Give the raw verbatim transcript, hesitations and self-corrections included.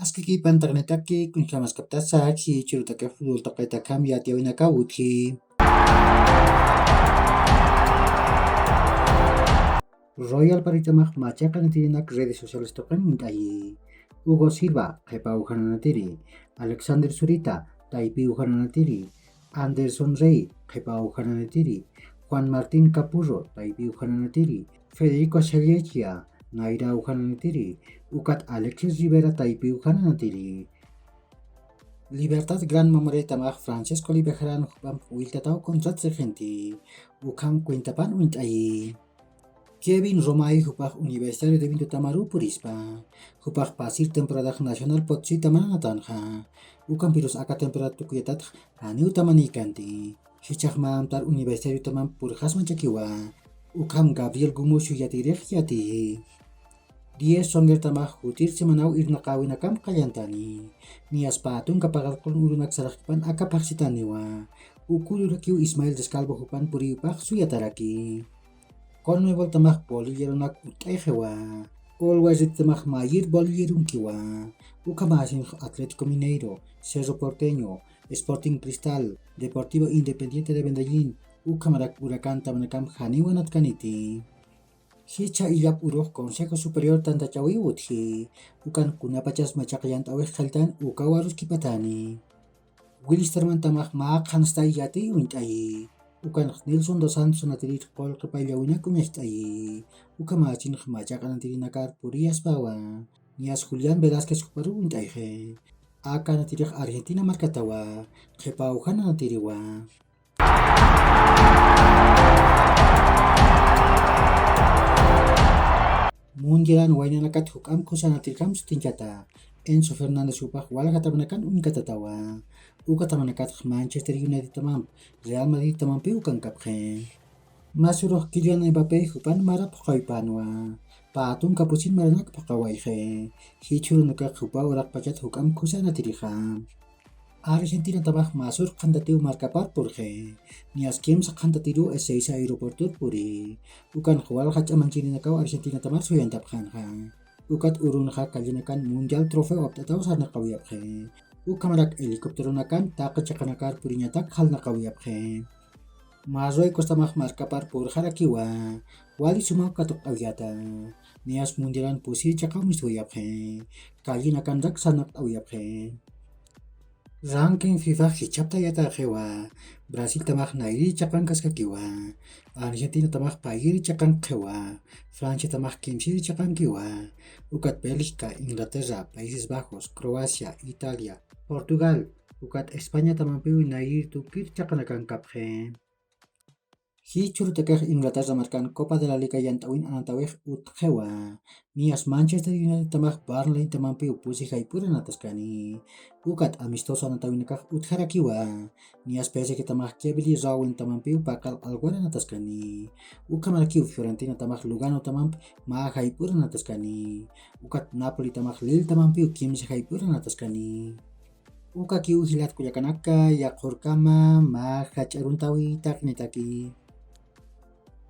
Askiki pantaqnitaki kuñjamaskaptasa jichhürutaki fútbol tuqitakham yatiyäwinakaw utji. Royal Party tamax machaqanatirinak redes sociales tuqin uñt'ayi. Hugo Silva qhipa ujananatiri, Alexander Zurita taypi ujananatiri, Anderson Rey qhipa ujananatiri, Juan Martín Capurro taypi ujananatiri, Federico Sallechia nayra ujananatiri, ukat Alexis Rivera taypi ujananatiri. Libertad Gran Memoria tamax Francisco Olivejaran jupam wiltataw contrat regenti, ukham cuentapan uñt'ayi. Kevin Romay jupax Universitario de Vinto tamaru purispa, jupax pasir temporadax Nacional Potosí tamananatanxa, ukampirus aka temporada tukuyatatx janiw tamanïkanti. Jichhax mä amtar Universitario tamamp purxasmachakiwa, ukham Gabriel Gumucio yatirix yatiyi. Diez Songer tamax jutir semanaw irnaqäwinakam qallantani. Niyaspa tunka paqallqun urunak saraqkipan aka phaxsitaniwa. Uka ururakiw Ismael Rescalvo jupan puriyupax suyataraki. Conmebol tamax bolilleronak utt'ayxiwa. Always Ready tamax mayir bolillerunkiwa. Ukhamäsinx Atlético Mineiro, Cerro Porteño, Sporting Cristal, Deportivo Independiente de Medellín, ukhamarak Huracán tamanakam janiw anatkaniti. Jichha illap urux Consejo Superior tantachawiw utji, ukan kunapachas machaq llant'äwix qalltan ukaw aruskipatani. Wilstermann tamax mä qhanstay yatiy uñt'ayi, ukanx Nilson dos Santos natirir qullqi payllawinak uñacht'ayi, ukhamächinx machaqanatirinakar puriyaspawa, niyas Julián Velázquez juparuw uñt'ayxi. Aka natirix Argentina markatawa, qhipa ujananatiriwa. Mundialan waynanakat juk'amp khusanatirjam sutinchata, Enzo Fernández jupax walja tamanakan uñkatatawa. Uka tamanakatx Manchester United tamamp, Real Madrid tamampiw ukankapxi. Mä surux Kylian Mbappé jupan mara phuqhawipänwa. Pä tunka pusin maranak phuqhawayxi. Jichhürunakax jupa uraqpachat juk'amp khusanatirixa. Argentina tamax mä sur qhantatiw markapar purxi. Niyas kimsa qhantatiruw Ezeiza aeropuertor puri. Ukanx walja ch'amanchirinakaw Argentina tamar suyantapxänxa. Ukat urunxa kallinakan Mundial Trofeo apt'ataw sarnaqawayapxi. Ukhamarak helicópteronakan taqi chiqanakar puriñatak jalnaqawayapxi. Marruecos tamax markapar purxarakiwa, wali sumaw katuqt'awayata. Niyas Mundialan pusir chiqaw mistwayapxi. Kallinakanrak sarnaqt'awayapxi. Ranking FIFA jichhaptayataxiwa, Brasil tamax nayrir chiqankaskakiwa, Argentina tamax payir chiqankiwa, Francia tamax kimsir chiqankiwa, ukat Bélgica, Inglaterra, Países Bajos, Croacia, Italia, Portugal, ukat España tamampiw nayrir tukir chiqanakankapxi. Jichhürutakix Inglaterra markan Copa de la Liga yant'äwin anatawix utjiwa. Niyas Manchester United tamax Burnley tamampiw pusi jayp'ur anataskani. Ukat amistoso anatawinakax utjarakiwa. Niyas P S G tamax Kevilly Rowan tamampiw paqal alwar anataskani. Ukhamarakiw Fiorentina tamax Lugano tamamp mä jayp'ur anataskani. Ukat Napoli tamax Lille tamampiw kimsa jayp'ur anataskani. Ukakiw jilat kullakanaka, yaqhurkama mä jach'a aruntawi taqinitaki.